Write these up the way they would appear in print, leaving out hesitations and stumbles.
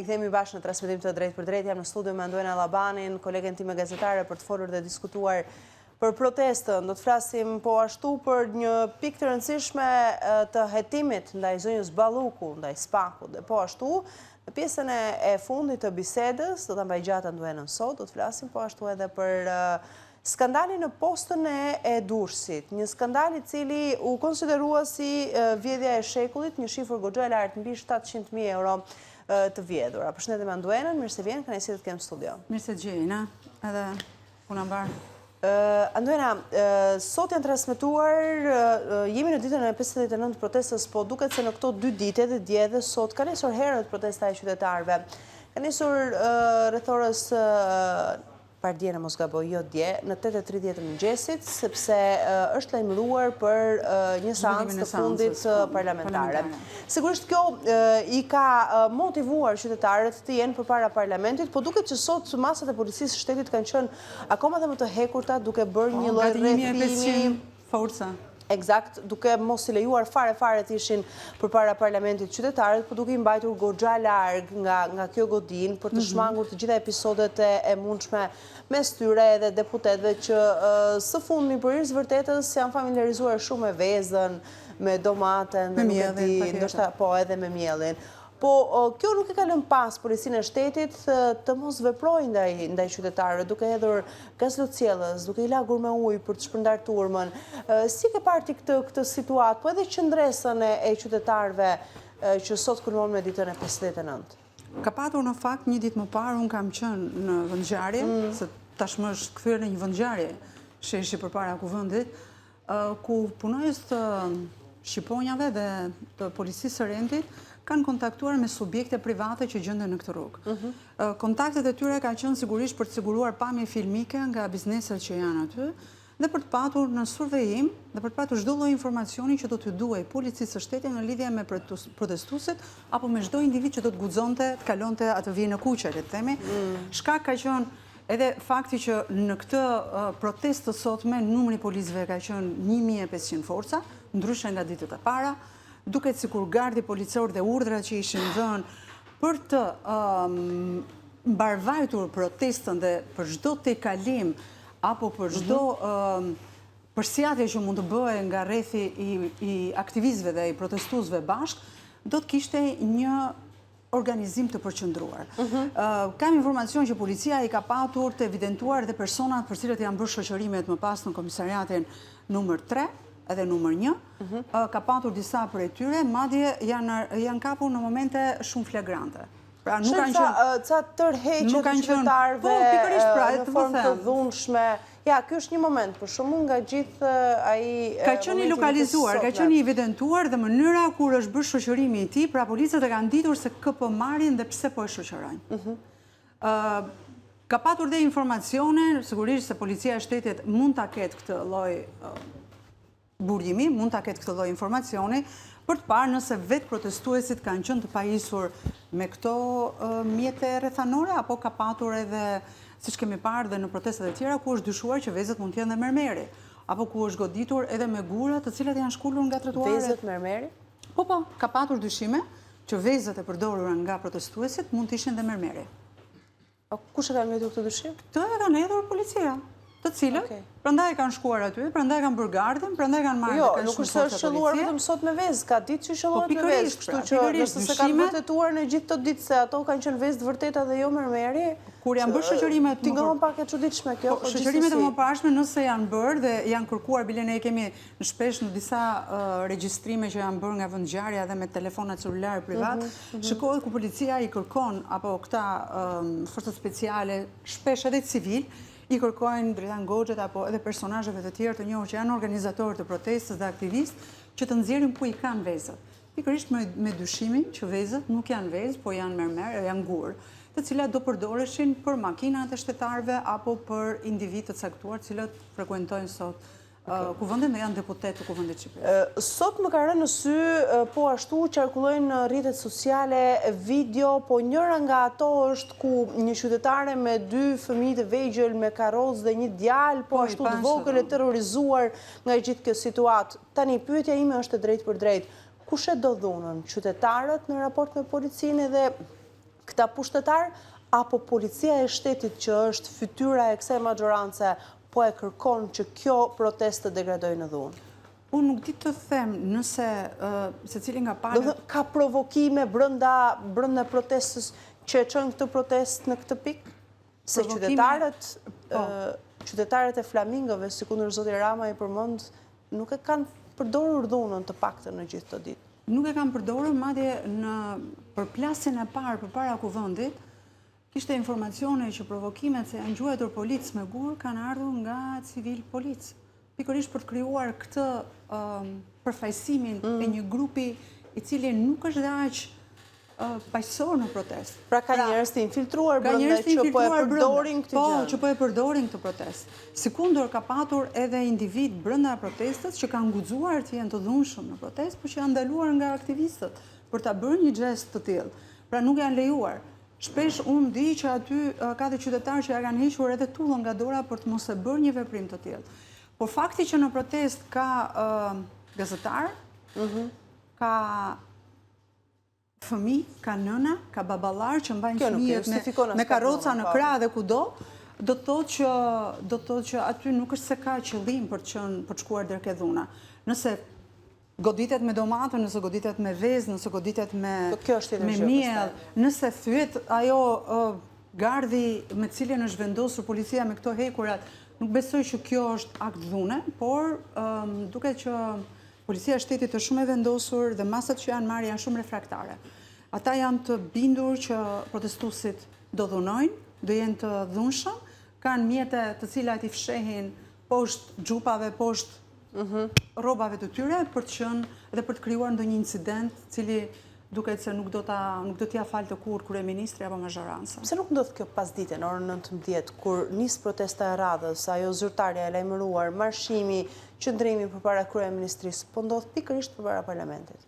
Rikthehemi bashkë në transmetim të drejtpërdrejtë, jam në studio me Anduena Llabanin, kolegen time gazetare për të folur dhe diskutuar për protestën. Do të flasim po ashtu për një pikë të rëndësishme të hetimit ndaj zonjës Balluku, ndaj SPAK-ut dhe po ashtu në pjesën e fundit të bisedës, do ta mbaj gjatë Anduenën sot, do të flasim po ashtu edhe për Skandali në postën e Durrësit, një skandal i cili u konsiderua si vjedhja e shekullit, një shifër goxha e lartë mbi 700.000 euro të vjedhura. Përshëndetje me Anduenën, mirë se vjen, kënaqësi të të kem në studio. Mirë se të gjej, na, edhe puna mbarë. Anduena, sot janë transmetuar, jemi në ditën e 59 të protestës, po duket se në këto dy ditë edhe dje edhe sot, ka nisur herët protesta e qytetarëve. Ka nisur rreth orës pardje në mos gaboj, jo dje, në 8.30 të mëngjesit, sepse është lajmëruar për një seancë të fundit po, parlamentare. Sigurisht kjo i ka motivuar qytetarët të jenë përpara parlamentit, po duket që sot masat e policisë së shtetit kanë qenë akoma dhe më të hekurta duke bërë po, një lloj rrethimi forca. Ekzakt, duke mos i lejuar fare fare të ishin përpara parlamentit qytetarët, po duke i mbajtur goxha larg nga nga kjo godinë për të mhm. shmangur të gjitha episodet e, e mundshme mes tyre edhe deputetëve që së fundmi për hir të së vërtetës janë familiarizuar shumë me vezën, me domaten dhe nuk e di, ndoshta po edhe me miellin. Po kjo nuk e ka lënë pas policinë e shtetit të mos veprojë ndaj ndaj qytetarëve, duke hedhur gaz lotsjellës, duke i lagur me ujë për të shpërndarë turmën. Si ke parë ti këtë këtë situatë, po edhe qëndresën e, e qytetarëve që sot kulmon me ditën e 59? Ka patur në fakt një ditë më parë unë kam qenë në vendngjarje, mm. se tashmë është kthyer në një vendngjarje sheshi përpara kuvendit, ku punonjës të shqiponjave dhe të policisë së rendit kanë kontaktuar me subjekte private që gjenden në këtë rrugë. Mhm. Kontaktet e tyre kanë qenë sigurisht për të siguruar pamje filmike nga bizneset që janë aty dhe për të patur në survejim dhe për të patur çdo lloj informacioni që do t'ju duhej policisë së shtetit në lidhje me protestuesit apo me çdo individ që do të guxonte të kalonte atë vijën e kuqe, le të themi. Mm. Shkak ka qenë Edhe fakti që në këtë protestë të sotme numri i policëve ka qenë 1500 forca, ndryshe nga ditët e para, duket sikur gardi policor dhe urdhrat që ishin dhënë për të mbarëvajtur protestën dhe për çdo tejkalim apo për çdo mhm. përsiatje që mund të bëhej nga rrethi i, i aktivistëve dhe i protestuesve bashkë, do të kishte një organizim të përqendruar. Mhm. Kam informacion që policia i ka patur të evidentuar dhe personat për cilët janë bërë shoqërimet më pas në komisariatin numër 3 edhe numër 1, mhm. ka patur disa prej tyre, madje janë kapur në momente shumë flagrante. Pra nuk kanë qenë ca tërheqje të qytetarëve po, pra, në formë të dhunshme. Ja, ky është një moment, për shembull nga gjithë ai Ka qenë i lokalizuar, ka qenë i evidentuar dhe mënyra kur është bërë shoqërimi i tij, pra policët e kanë ditur se kë po marrin dhe pse po e shoqërojnë. Mhm. Ka patur dhe informacione, sigurisht se policia e shtetit mund ta ketë këtë lloj burimi, mund ta ketë këtë lloj informacioni, për të parë nëse vetë protestuesit kanë qenë të pajisur me këto mjete rrethanore, apo ka patur edhe, siç kemi parë dhe në protestat e tjera, ku është dyshuar që vezët mund të jenë dhe mermeri, apo ku është goditur edhe me gura të cilat janë shkulur nga trotuaret. Vezët mermeri? Po, po, ka patur dyshime që vezët e përdorura nga protestuesit mund të ishin dhe mermeri. Po kush e ka ngritur këtë dyshim? Këtë e kanë hedhur policia, të cilët, prandaj kanë shkuar aty, prandaj kanë bërë gardhin, prandaj kanë marrë jo, nuk është se është qëlluar vetëm sot me vezë, ka ditë që qëllohet po, me vezë, kështu pra, që nëse s'e kanë vërtetuar në gjithë këto ditë se ato kanë qenë vezë të vërteta dhe jo mermeri, kur janë bërë shoqërimet tingëllon pak e çuditshme kjo, po, po shoqërimet e mëparshme nëse janë bërë dhe janë kërkuar bile ne kemi Në shpesh në disa regjistrime që janë bërë nga vendngjarja dhe me telefona celular privat, mhm, mhm. shikohet ku policia i kërkon, apo këta forcat speciale, shpesh edhe civil, i kërkojnë Dritan Goxhit apo edhe personazheve të tjerë të njohur që janë organizatorë të protestës dhe aktivistë, që të nxjerrin ku i kanë vezët. Pikërisht me, me dyshimin që vezët nuk janë vezë, po janë mermer, janë gurë, të cilat do përdoreshin për makinat e shtetarëve apo për individë të caktuar, të cilët frekuentojnë sot Kuvendin dhe janë deputetë të Kuvendit të Shqipërisë. Sot më ka rënë në sy, po ashtu qarkullojnë në rrjetet sociale video, po njëra nga ato është ku një qytetare me dy fëmijë të vegjël me karrocë dhe një djalë, po, po ashtu të vogël e terrorizuar nga gjithë kjo situatë. Tani pyetja ime është e drejtpërdrejtë. Kush e do dhunën? Qytetarët në raport me policinë edhe. Këta pushtetarë apo policia e shtetit që është fytyra e kësaj maxhorance po e kërkon që kjo protestë të degradojë në dhunë? Unë nuk di të them nëse secili nga palët... Do ka provokime brenda brenda protestës që e çojnë këtë protestë në këtë pikë? Se qytetarët po. qytetarët e flamingove, sikundër zoti Rama i përmend, nuk e kanë përdorur dhunën të paktën në gjithë këto ditë. Nuk e kanë përdorur, madje në përplasjen e parë përpara Kuvendit, kishte informacione që provokimet se janë gjuajtur policë me gurë kanë ardhur nga civilë policë. Pikërisht për të krijuar këtë përfaqësimin e mm. një grupi i cili nuk është dhe aq paqësor në protestë. Pra ka pra, njerëz të infiltruar brenda që po e përdorin këtë po, gjë. Po, që po e përdorin këtë protestë. Sikundër ka patur edhe individë brenda protestës që kanë guxuar të jenë të dhunshëm në protestë, por që janë ndaluar nga aktivistët për ta bërë një gjest të tillë. Pra nuk janë lejuar. Shpesh unë di që aty ka dhe qytetarë që ia kanë hequr edhe tullën nga dora për të mos e bërë një veprim të tillë. Por fakti që në protestë ka gazetarë, mhm. ka fëmijë, ka nëna, ka baballarë që mbajnë fëmijët me, me karroca në po. krah dhe kudo, do të thotë që do të thotë që aty nuk është se ka qëllim për të qenë për të shkuar deri ke dhuna. Nëse goditet me domate, nëse goditet me vezë, nëse goditet me po me miell, nëse thyet ajo gardhi me cilin është vendosur policia me këto hekurat, nuk besoj që kjo është akt dhune, por duket që Policia e Shtetit është shumë e vendosur dhe masat që janë marrë janë shumë refraktare. Ata janë të bindur që protestuesit do dhunojnë, do jenë të dhunshëm, kanë mjete të cilat i fshehin poshtë xhupave, poshtë mhm. rrobave të tyre për të qenë dhe për të krijuar ndonjë incident, i cili duket se nuk do ta nuk do t'ia falte kurrë kryeministri apo mazhoranca. Pse nuk ndodh kjo pasdite në orën 19 kur nis protesta e radhës, ajo zyrtarja e lajmëruar, marshimi, qëndrimi përpara kryeministrisë, po ndodh pikërisht përpara parlamentit?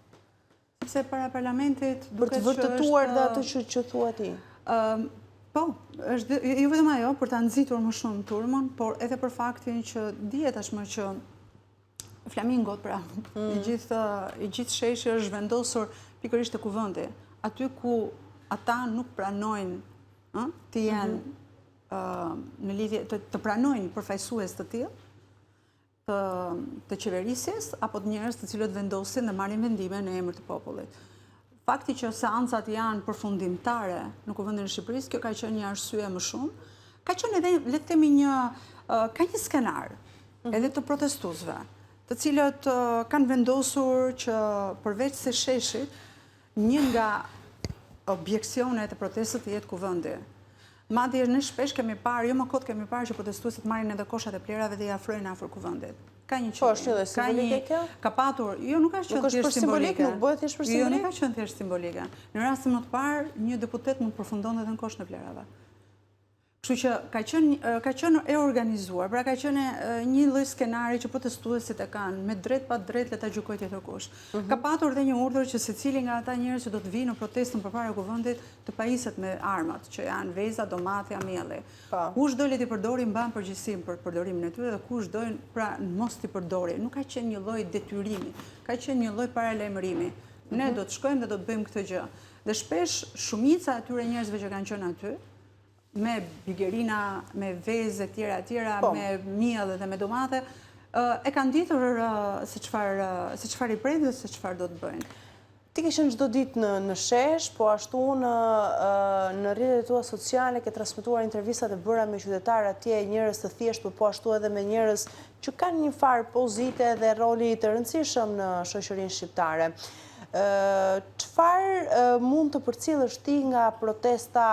Sepse para parlamentit duket që është Për të vërtetuar dhe atë që që thua ti. Ëm po, është jo vetëm ajo për ta nxitur më shumë turmën, por edhe për faktin që dihet tashmë që Flamingot, pra, mm. i gjithë, i gjithë sheshi është vendosur pikërisht te kuvendi, aty ku ata nuk pranojnë ë, të jenë mm -hmm. në lidhje, të, të pranojnë përfaqësues të tillë, të, të qeverisjes, apo të njerëz të cilët vendosin dhe marrin vendime në emër të popullit. Fakti që seancat janë përfundimtare në Kuvendin e Shqipërisë, kjo ka qenë një arsye më shumë. Ka qenë edhe, le të themi një, ka një skenar, mhm. edhe të protestuesve, të cilët kanë vendosur që përveç se sheshit, një nga objeksionet e protestës të jetë kuvendi. Madje ne shpesh kemi parë, jo më kot kemi parë që protestuesit marrin edhe koshat e plehrave dhe i afrojnë afër kuvendit. Ka një qëllim. Po, është një simbolike kjo? Ka patur, jo nuk ka qenë thjesht simbolike. Nuk bëhet thjesht për simbolikë? Jo, nuk ka qenë thjesht simbolike. Në rastin më të parë, një deputet mund të përfundonte edhe në koshin e plehrave. Kështu që ka qenë ka qenë e organizuar, pra ka qenë një lloj skenari që protestuesit e kanë, me drejt pa drejt le ta gjykojë tjetërkush. Mm -hmm. Ka patur dhe një urdhër që secili nga ata njerëz që do të vijnë në protestën përpara kuvendit të pajiset me armët, që janë veza, domatja, mielli. Po. Kush do le t'i përdori mban përgjegjësinë për përdorimin e tyre dhe kush do pra mos t'i përdori. Nuk ka qenë një lloj detyrimi, ka qenë një lloj paralajmërimi. Ne mm -hmm. do të shkojmë dhe do të bëjmë këtë gjë. Dhe shpesh shumica e atyre njerëzve që kanë qenë aty, me bigerina, me vezë e tjera e tjera, po. me miell dhe me domate, e kanë ditur se çfarë se çfarë i pret dhe se çfarë do të bëjnë. Ti ke qenë çdo ditë në në shesh, po ashtu në në rrjetet e tua sociale ke transmetuar intervistat e bëra me qytetarë atje, njerëz të thjeshtë, por po ashtu edhe me njerëz që kanë një farë pozite dhe roli të rëndësishëm në shoqërinë shqiptare. Çfarë mund të përcjellësh ti nga protesta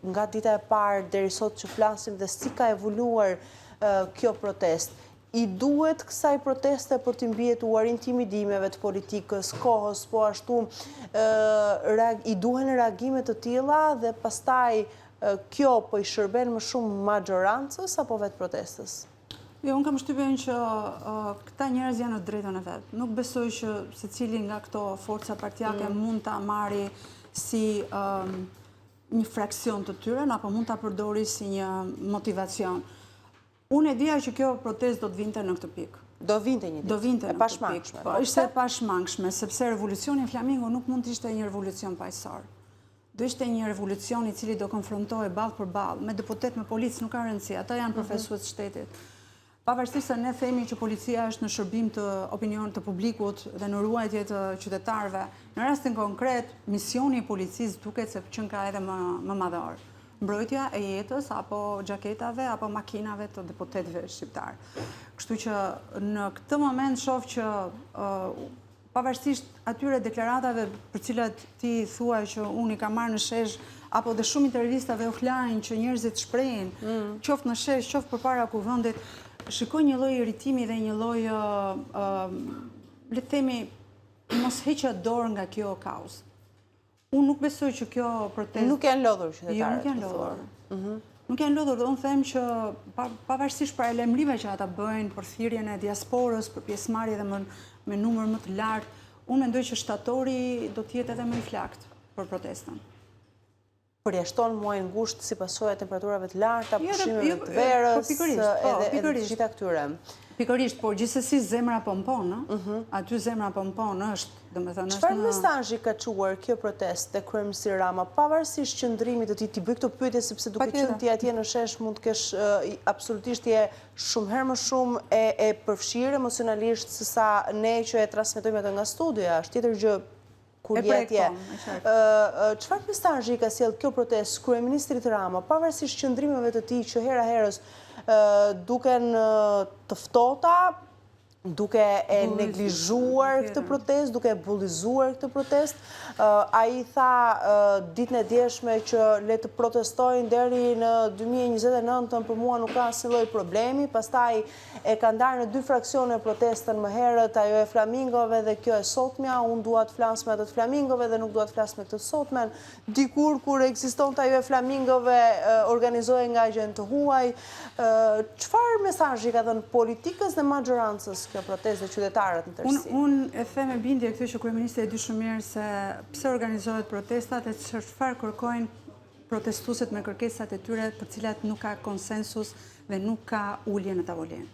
nga dita e parë deri sot që flasim dhe si ka evoluar kjo protestë? I duhet kësaj proteste për t'i mbijetuar intimidimeve të politikës, kohës, po ashtu i duhen reagime të tilla dhe pastaj kjo po i shërben më shumë maxhorancës apo vetë protestës? Jo, unë kam përshtypjen që këta njerëz janë në drejtën e vet. Nuk besoj që secili nga këto forca partiake mm. mund ta marri si një fraksion të tyre, apo mund ta përdori si një motivacion. Unë e dija që kjo protestë do të vinte në këtë pikë. Do vinte një ditë. Do vinte në këtë pikë. Po, ishte e pashmangshme, sepse revolucioni Flamingo nuk mund të ishte një revolucion paqësor. Do ishte një revolucion i cili do konfrontohej ballë për ballë me deputetë, me policë, nuk ka rëndësi, ata janë mhm. përfaqësues të shtetit. Pavarësisht se ne themi që policia është në shërbim të opinionit të publikut dhe në ruajtje të qytetarëve, në rastin konkret, misioni i policisë duket se qenka edhe më, më madhor. Mbrojtja e jetës apo xhaketave apo makinave të deputetëve shqiptarë. Kështu që në këtë moment shoh që Pavarësisht atyre deklaratave për cilat ti thua që unë i kam marrë në shesh, apo dhe shumë intervistave offline që njerëzit shprehin, mm. qoftë në shesh, qoftë përpara kuvendit, shikoj një lloj irritimi dhe një lloj, le të themi, mos heqja dorë nga kjo kauzë. Unë nuk besoj që kjo protestë... Nuk janë lodhur qytetarët. Jo, nuk janë lodhur. Mhm. Nuk janë lodhur dhe unë them që pavarësisht paralajmërimeve që ata bëjnë për thirrjen e diasporës, për pjesëmarrje dhe më, me numër më të lartë, unë mendoj që shtatori do të jetë edhe më i flaktë për protestën. Përjashton muajin gusht si pasojë e temperaturave të larta, jo, pushimeve jo, të verës, po, po, edhe të gjitha këtyre. Pikërisht, por gjithsesi zemra pompon, ë? Mhm. Aty zemra pompon është, domethënë është. Çfarë mesazhi ka çuar kjo protestë te kryeministri Rama, pavarësisht qëndrimit të tij, t'i bëj këto pyetje sepse duke qenë ti atje në shesh mund të kesh absolutisht je shumë herë më shumë e e përfshirë emocionalisht se sa ne që e transmetojmë atë nga studioja, është tjetër gjë kur je atje. Po, çfarë mesazhi i ka sjellë kjo protestë kryeministrit Rama, pavarësisht qëndrimeve të tij që hera herës duken të ftohta, duke e neglizhuar këtë protestë, duke e bullizuar këtë protestë. Ai tha ditën e djeshme që le të protestojnë deri në 2029, për mua nuk ka asnjë lloj problemi, pastaj E ka ndarë në dy fraksione protestën më herët, ajo e flamingove dhe kjo e sotmja, unë dua të flas me atë të flamingove dhe nuk dua të flas me këtë të sotmen. Dikur kur ekzistonte ajo e flamingove, organizohej nga agjentë të huaj. Çfarë mesazhi ka dhënë politikës dhe maxhorancës kjo protestë dhe qytetarët në tërësi? Unë e them me bindje këtë që kryeministri e di shumë mirë se pse organizohet protesta dhe çfarë kërkojnë protestuesit me kërkesat e tyre për të cilat nuk ka konsensus dhe nuk ka ulje në tavolinë.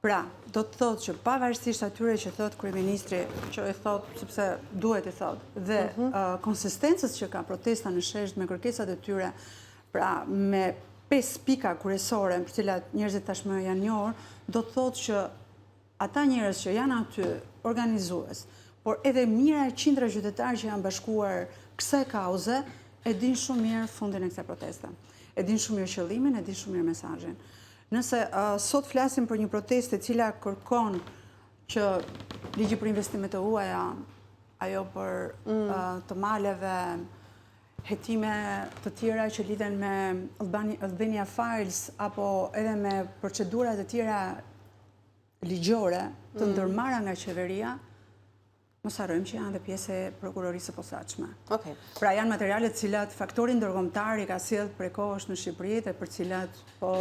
Pra, do të thotë që pavarësisht atyre që thotë kryeministri, që e thotë sepse duhet t'i thotë, dhe mhm. konsistencës që ka protesta në shesh me kërkesat e tyre, pra me pesë pika kryesore për të cilat njerëzit tashmë janë njohur, do të thotë që Ata njerëz që janë aty, organizues, por edhe mijëra e qindra qytetarë që janë bashkuar kësaj kauze, e dinë shumë mirë fundin e kësaj proteste. E dinë shumë mirë qëllimin, e dinë shumë mirë mesazhin. Nëse sot flasim për një protestë e cila kërkon që ligji për investimet e huaja, ajo për mm. të maleve, hetime të tjera që lidhen me Albania Files apo edhe me procedura të tjera ligjore të mm. ndërmarra nga qeveria, mos harrojmë që janë dhe pjesë e prokurorisë së posaçme. Okej. Pra janë materiale të cilat faktori ndërkombëtar i ka sjellë prej kohësh në Shqipëri dhe për cilat po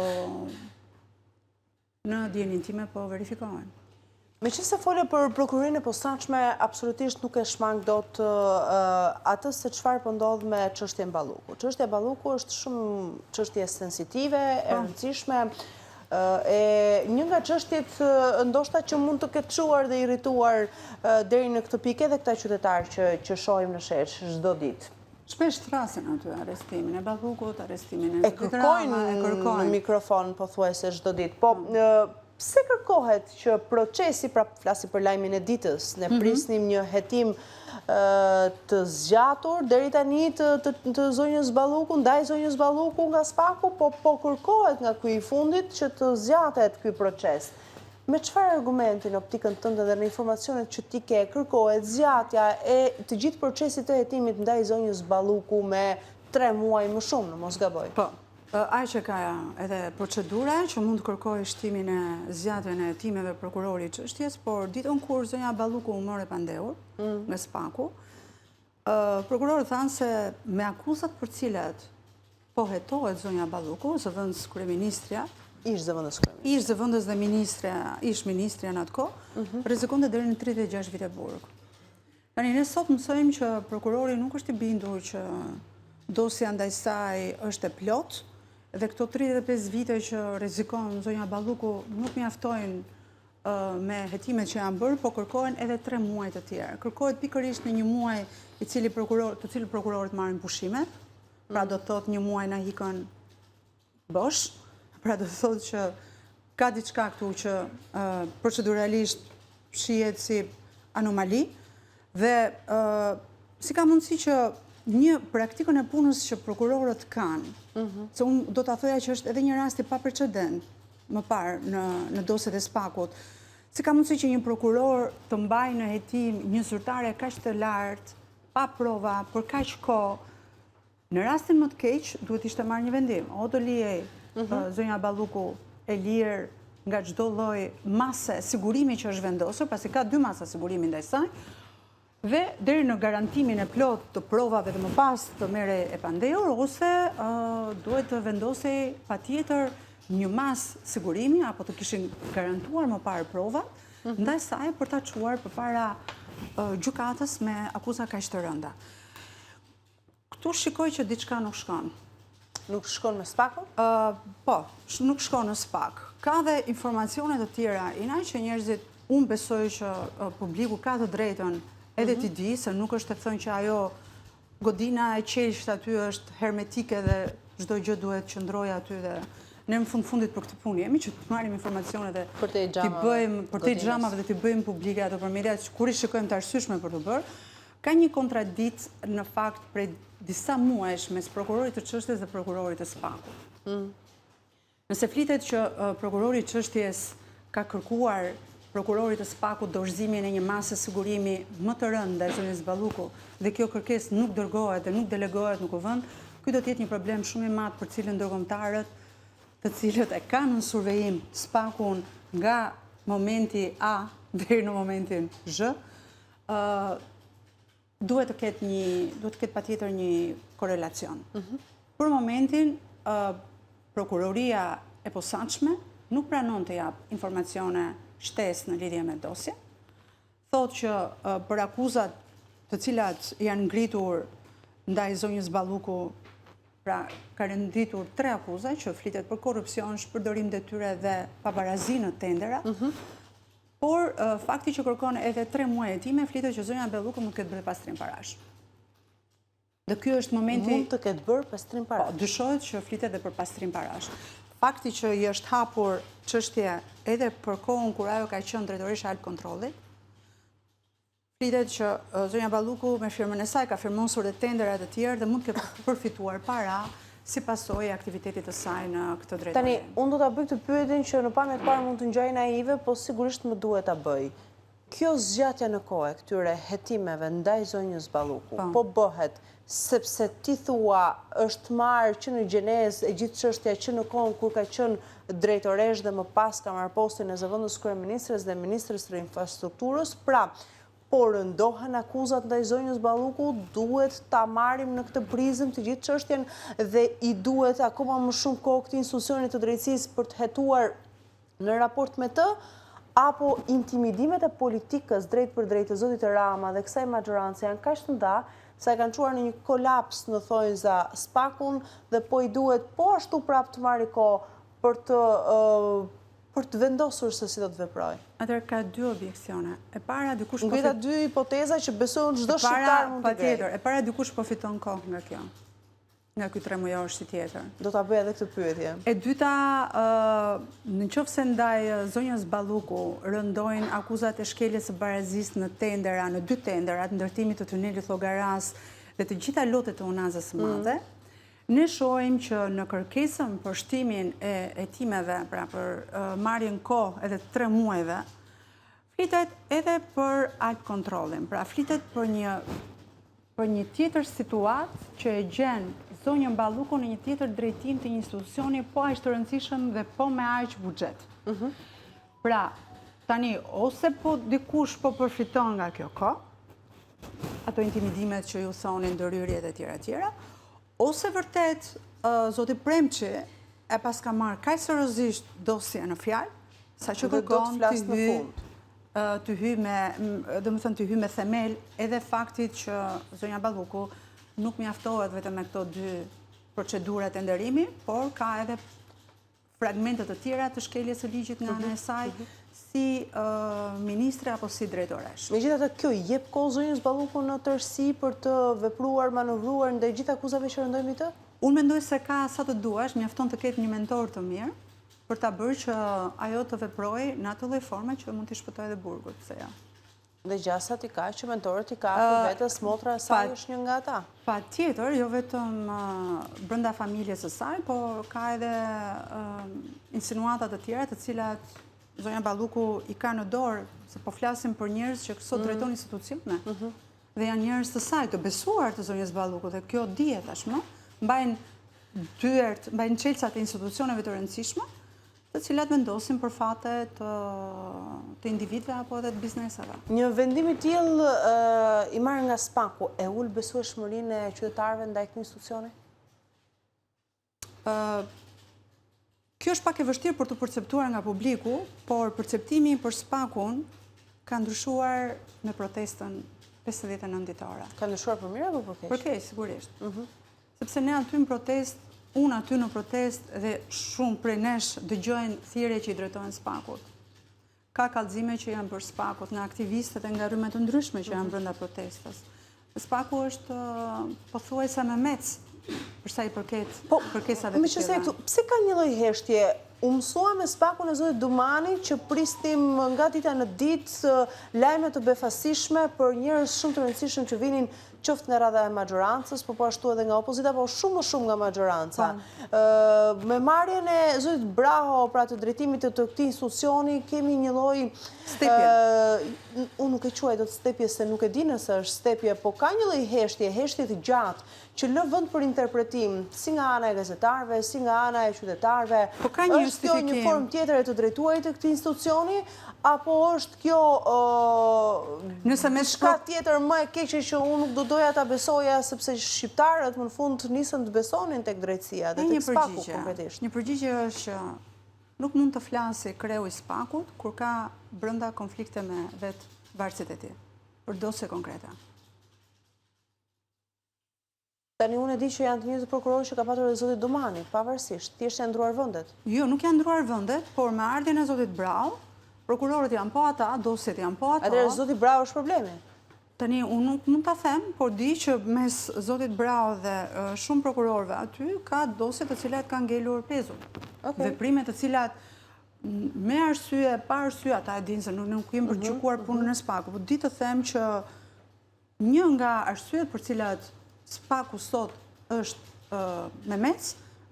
në dijeninë time po verifikohen. Meqenëse fole për prokurorinë e posaçme, absolutisht nuk e shmang dot atë se çfarë po ndodh me çështjen Balluku. Çështja Balluku është shumë çështje sensitive, e po. rëndësishme, e një nga çështjet ndoshta që mund të ketë çuar dhe irrituar deri në këtë pikë edhe këta qytetarë që që shohim në shesh çdo ditë. Shpesh thërrasin aty arrestimin e Ballukut, arrestimin e Zotit Rama, e kërkojnë në mikrofon pothuajse çdo ditë. Po Pse kërkohet që procesi, pra flasim për lajmin e ditës, ne mhm. prisnim një hetim të zgjatur deri tani të, të, të zonjës Balluku, ndaj zonjës Balluku nga SPAK-u, po po kërkohet nga ky i fundit që të zgjatet ky proces. Me çfarë argumenti në optikën tënde dhe në informacionet që ti ke kërkohet zgjatja e të gjithë procesit të hetimit ndaj zonjës Balluku me 3 muaj më shumë, në mos gaboj? Po, Aq e ka edhe procedura që mund të kërkojë shtimin e zgjatjen e hetimeve prokurori i çështjes, por ditën kur zonja Balluku u mor e pandehur mm. nga SPAK-u, prokurorët thanë se me akuzat për cilat po hetohet zonja Balluku, zëvendës kryeministrja, ish zëvendës kryeministrja, ish zëvendës dhe ministrja, ish ministrja në atë kohë, mhm. rrezikonte deri në 36 vite burg. Tani ne sot mësojmë që prokurori nuk është i bindur që dosja ndaj saj është e plotë dhe këto 35 vite që rrezikon zonja Balluku nuk mjaftojnë me hetimet që janë bërë, po kërkohen edhe 3 muaj të tjerë. Kërkohet pikërisht në një muaj i cili prokuror, të cilin prokurorët marrin pushimet, pra do të thotë një muaj na ikën bosh, pra do të thotë që ka diçka këtu që proceduralisht shihet si anomali dhe si ka mundësi që një praktikën e punës që prokurorët kanë, mhm. se unë do ta thoja që është edhe një rast i paprecedent më parë në, në dosjet e SPAK-ut, si ka mundësi që një prokuror të mbajë në hetim një zyrtare kaq të lartë, pa prova, për kaq kohë, Në rastin më të keq, duhet të ishte marrë një vendim. O do lihej mhm. zonja Balluku e lirë nga çdo lloj mase sigurimi që është vendosur, pasi ka dy masa sigurimi ndaj saj, dhe deri në garantimin e plotë të provave dhe më pas të merrej e pandehur, ose duhet të vendosej patjetër një masë sigurimi, apo të kishin garantuar më parë provat, mhm. ndaj saj për ta çuar përpara gjykatës me akuza kaq të rënda. Këtu shikoj që diçka nuk shkon. Nuk shkon me SPAK-un? Po, nuk shkon në SPAK. Ka dhe informacione të tjera, Ina, që njerëzit, unë besoj që publiku ka të drejtën edhe mhm. t'i di, se nuk është e thënë që ajo godina e qelqtë aty është hermetike dhe çdo gjë duhet qëndrojë aty dhe ne në fund fundit për këtë punë jemi që të marrim informacione dhe t'i bëjmë përtej xhamave dhe t'i bëjmë publike ato për media që kur i shikojmë të arsyeshme për t'u bërë, Ka një kontradiktë në fakt prej disa muajsh mes prokurorit të çështjes dhe prokurorit të SPAK-ut. Mm. Nëse flitet që prokurori i çështjes ka kërkuar prokurorit të SPAK-ut dorëzimin e një mase sigurimi më të rëndë ndaj zonjës Balluku dhe kjo kërkesë nuk dërgohet dhe nuk delegohet në kuvend, ky do të jetë një problem shumë i madh për cilën ndërkombëtarët, të cilët e kanë në survejim SPAK-un nga momenti A deri në momentin Zh, duhet të ketë një, duhet të ketë patjetër një korrelacion. Mhm. Për momentin, prokuroria e posaçme nuk pranon të japë informacione shtesë në lidhje me dosjen. Thotë që për akuzat të cilat janë ngritur ndaj zonjës Balluku, pra ka renditur tre akuza që flitet për korrupsion, shpërdorim detyre dhe pabarazi në tendera. Mhm. Por, fakti që kërkon edhe 3 muaj hetime, flitet që zonja Balluku mund të ketë bërë pastrim parash. Dhe ky është momenti... Mund të ketë bërë pastrim parash. Po, dyshohet që flitet dhe për pastrim parash. Fakti që i është hapur çështje edhe për kohën kur ajo ka qenë drejtoresha e Albkontrollit, Flitet që zonja Balluku me firmën e saj ka firmosur dhe tendera të tjerë dhe mund të ketë përfituar para si pasojë e aktivitetit të saj në këtë drejtori. Tani, unë do ta bëj këtë pyetjen që në pamje të parë mund të ngjajë naive, po sigurisht më duhet ta bëj. Kjo zgjatja në kohë e këtyre hetimeve ndaj zonjës Balluku, po, po bëhet sepse ti thua është marrë që në gjenezë e gjithë çështja që në kohën kur ka qenë drejtoreshë dhe më pas ka marrë postin e zëvendës kryeministres dhe ministres së infrastrukturës, pra po rëndohen akuzat ndaj zonjës Balluku, duhet ta marrim në këtë prizëm të gjithë çështjen dhe i duhet akoma më shumë kohë këtij institucioni të drejtësisë për të hetuar në raport me të, apo intimidimet e politikës drejtpërdrejt të zotit Rama dhe kësaj maxhorance janë kaq të mëdha, sa e kanë çuar në një kolaps në thonjza SPAK-un dhe po i duhet po ashtu prapë të marrë kohë për të për të vendosur se si do të veprojë. Atëherë ka dy objeksione. E para dikush po Ngrita dy hipoteza që besoj unë çdo shqiptar mund të ngrejë. Patjetër, e para dikush po fiton kohë nga kjo. nga ky tremujorëshi tjetër. Do ta bëj edhe këtë pyetje. E dyta, në qoftë se ndaj zonjës Balluku rëndojnë akuzat e shkeljes së barazisë në tendera, në dy tenderat, ndërtimit të tunelit Llogarasë dhe të gjitha lotet e Unazës së mm. Madhe, ne shohim që në kërkesën për shtimin e hetimeve, pra për marrjen kohë edhe tre muajve, flitet edhe për Albkontrollin, pra flitet për një për një tjetër situatë që e gjen zonjën Balluku në një tjetër drejtim të një institucioni po aq të rëndësishëm dhe po me aq buxhet. Mhm. Pra, tani, ose po dikush po përfiton nga kjo kohë, ato intimidimet që ju thoni, ndërhyrjet e tjera tjera, ose vërtet zoti Premçi e paska marrë kaq seriozisht dosjen në fjalë, sa që kërkon të hyjë të hyjë me, domethënë të hyjë me themel edhe faktit që zonja Balluku nuk mjaftohet vetëm me këto dy procedura tenderimi, por ka edhe fragmente të tjera të shkeljes së ligjit nga ana e mhm, saj, mhm. Si ministre apo si drejtoreshë. Megjithatë, kjo i jep kohë zonjës Balluku në tërësi për të vepruar, manovruar ndaj gjithë akuzave që rëndojnë mbi të? Unë mendoj se ka sa të duash, mjafton të ketë një mentor të mirë për ta bërë që ajo të veprojë në atë lloj forme që mund t'i shpëtojë edhe burgut, pse jo. Dhe gjasat i ka që mentorët i ka afër vetes, motra e saj është një nga ata. Patjetër, jo vetëm brenda familjes së saj, po ka edhe insinuata të tjera të cilat zonja Balluku i ka në dorë, se po flasim për njerëz që sot mm. drejtojnë institucione. Mhm. Dhe janë njerëz të saj, të besuar të zonjës Balluku, dhe kjo dihet tashmë, mbajnë dyert, mbajnë çelësat e institucioneve të rëndësishme, të cilat vendosin për fate të, të individëve apo edhe të bizneseve. Një vendim i tillë i marrë nga SPAK-u, e ul besueshmërinë e qytetarëve ndaj këtij institucioni? Kjo është pak e vështirë për t'u perceptuar nga publiku, por perceptimi për SPAK-un ka ndryshuar me protestën 59 ditore. Ka ndryshuar për mirë apo për keq? Për keq, sigurisht. Mhm. Sepse ne aty në protestë, unë aty në protestë dhe shumë prej nesh dëgjojnë thirrje që i drejtohen SPAK-ut. Ka kallëzime që janë bërë SPAK-ut nga aktivistët e nga rryma të ndryshme që janë mhm. brenda protestës. SPAK-u është pothuajse memec për sa i përket po, kërkesave të tjera. Pse ka një lloj heshtje? U mësua me SPAK-un e zotit Dumani që prisnim nga dita në ditë lajme të befasishme për njerëz shumë të rëndësishëm që vinin qoftë nga radha e maxhorancës, po po ashtu edhe nga opozita, po shumë më shumë nga maxhoranca. Po. Me marrjen e zotit Braho, pra të drejtimit të këtij institucioni, kemi një lloj... Stepje. Unë nuk e quaj dot stepje se nuk e di nëse është stepje, po ka një lloj heshtje, heshtje të gjatë, që lë vend për interpretim, si nga ana e gazetarëve, si nga ana e qytetarëve. Po ka një justifikim. Është kjo një formë tjetër e të drejtuarit të këtij institucioni, apo është kjo diçka tjetër më e keqe që unë nuk do doja ta besoja, sepse shqiptarët më në fund nisën të besonin tek drejtësia dhe tek SPAK-u konkretisht. Një përgjigje është që nuk mund të flasi kreu i SPAK-ut kur ka brenda konflikte me vetë vartësit e tij, për dosje konkrete. Tani unë e di që janë të njëjtët prokurorë që ka patur edhe zoti Dumani, pavarësisht, thjesht janë ndruar vendet. Jo, nuk janë ndruar vendet, por me ardhjen e zotit Braho, prokurorët janë po ata, dosjet janë po ato. Atëherë zoti Braho është problemi. Tani unë nuk mund ta them, por di që mes zotit Braho dhe shumë prokurorëve aty ka dosje të cilat kanë ngelur pezull. Veprime të cilat me arsye, pa arsye, ata e dinë se nuk nuk jemi për të mhm, gjykuar mhm. punën e SPAK-ut, po di të them që Një nga arsyet për cilat SPAK-u sot është memec,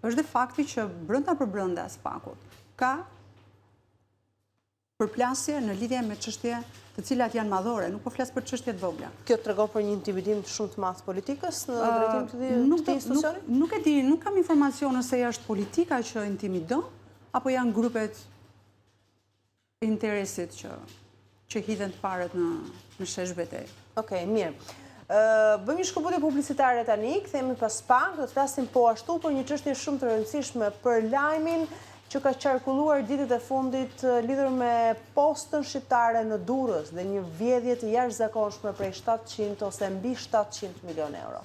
është dhe fakti që brenda për brenda SPAK-ut ka përplasje në lidhje me çështje të cilat janë madhore, nuk po flas për çështje të vogla. Kjo tregon për një intimidim shumë të madh të politikës në drejtim të këtij institucioni? Nuk e di, nuk kam informacion nëse është politika që intimidon apo janë grupet interesit që që hidhen të parët në në shesh betejë. Okej, mirë. Bëjmë një shkëputje publicitare tani, kthehemi pas pak, do të flasim po ashtu për një çështje shumë të rëndësishme, për lajmin që ka qarkulluar ditët e fundit lidhur me postën shqiptare në Durrës dhe një vjedhje të jashtëzakonshme prej 700 ose mbi 700 milionë euro.